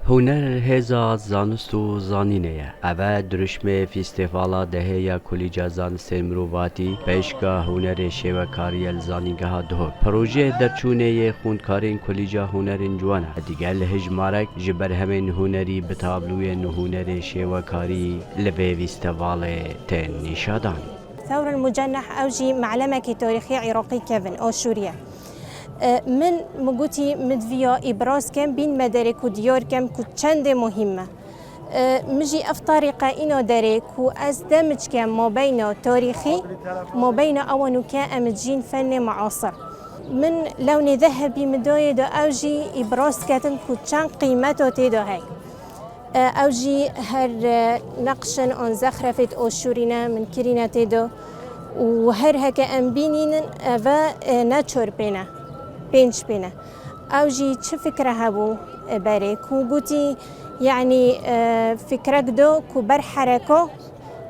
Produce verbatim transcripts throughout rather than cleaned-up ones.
Huner hêza zanist û zanînê ye. Ev e dirûşmê Fîstîvala dehê ya Kolîca Zanistên Mirovatî, Peyşka Hunerê Şêwekarî ye li Zanîngeha Duhok. Projeyê derçûnê yê xwendkarên Kolîca Hunerên Ciwan e. Digel hejmarek ji berhemên hunerî bi tablûyên hunerê şêwekarî li vê fîstîvalê tên nîşadan. Thawr el-Muceneh ew jî me'lemekî tarîxî Iraqî kevin, Aşûrî ye. E, min, min gotî, min diviya îbraz kem, bîn me derê ku diyar kem ku çendê muhîm e. E, min jî ev tarîqe îna derê ku ez demic kem mabeyna tarîxî, mabeyna ewan û ke em dicîn fennê measir. Min lewnê dehebî min dayê de ew jî îbraz ketin ku çend qîmeta tê de heye. E, ew jî her, e, neqşin an zexrefêt Aşûrî ne min kirîne tê de û her heke em bînînin eve, e, ne çor pê ne, pênc pê ne. Ew jî çi fikre hebû, e, berê ku gotî, yanî, e, fikrek do ku ber hereka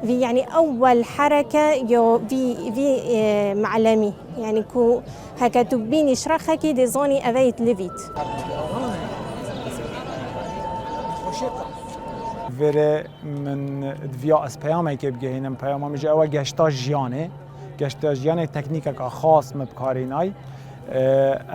vî, yanî ewwel hereke yo vî, vî, e, me'lemî, yanî ku heke tu bînî şrexekî dê zanî eve yê li vît. Vêrê min diviya ez peyamekê bigehînim. Peyama min ji ew e geşta jiyanê. Geşta jiyanê teknîkeka xas min bi kar înay.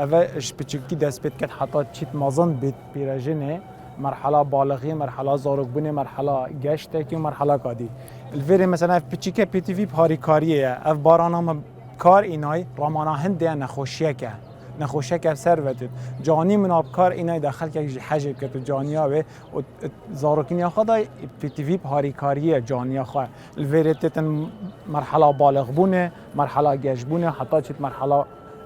Ev e ji piçikî dest pê diket heta çît mezin bît pîrejinê. Merhala balixî, merhala zarokbûnê, merhala geştekî û merhala kadî. Li vêrê mesela ev piçîke pêtivî bi harîkariyê ye. Ev barana min kar înay, ramana hindê ye nexweşiyeke. Nexweşiyeke ser ve têt. Canî min a bi kar înay de xelkek jî hejê bike tu caniya wê û zarokîniya xwe de pêtivî bi harîkariyê caniya xwe. Li vêrê têtin merhala balixbûnê, merhala geşbûnê, heta çêt merhala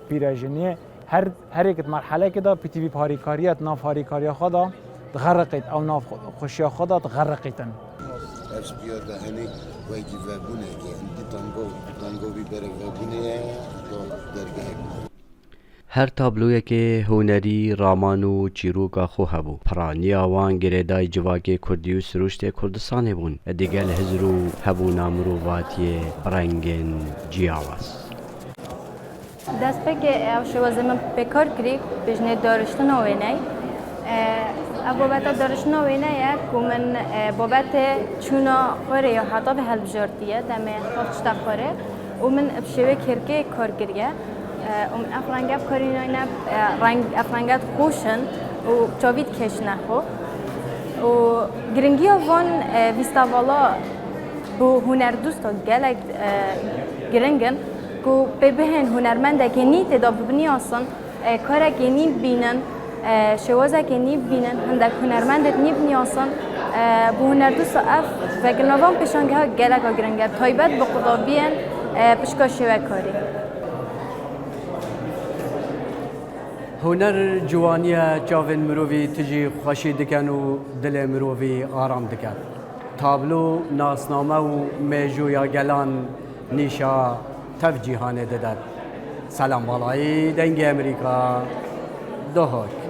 pîrejiniyê. Her, her yek di merhelekê de pêtivî bi harîkariya, di nav harîkariya xwe de dixeriqît, ew nav xwe-, xweşiya xwe de dixeriqîtin. Ev spiya de henê wekî vebûnekê, hindî tango, tango vî berê vebûnê ye, heta dergehek. Her tabloyekê hunerî, raman û çîroka xwe hebû. Piraniya wan girêdayî civakê kurdî û sirûştê Kurdistanê bûn. Digel hizr û hebûna mirovatiyê bi rengên ciyawaz. Destpêkê ew şêwazê min pê kar kirî, pêjnê dariştina wêney. E, ev babeta dariştina wêney ye ku min, e, babetê çûna xwarê ya heta vê hilbijartiye, demê heft tişta xwarê û min bi şêwê kêrkê kar kiriye. E, û min ev renge bi kar înayne, e, reng, ev renge dixweşin û çavî dikêşine xwe. Û giringiya van, e, fîstevala bo hunerdosta gelek, e, giring in ku pê bihên hunermendekê nî tê de bibinyasin, e, karekê nî bibînin, e, şêwazekê nî bibînin, hindek hunermendê nî binyasin. E, bo hunerdosta ev vekirina van pêşangeha geleka giring e, taybet bi qudabiyên, e, pişka şêwekarî. Huner ciwanî ye, çavên mirovî tijî xweşî dikin û dilê mirovî aram dikin. Tablo nasname û mêjûya gelan nîşa tev cîhanê dide. Selam Balayî, Dengê Amerîka, Duhok.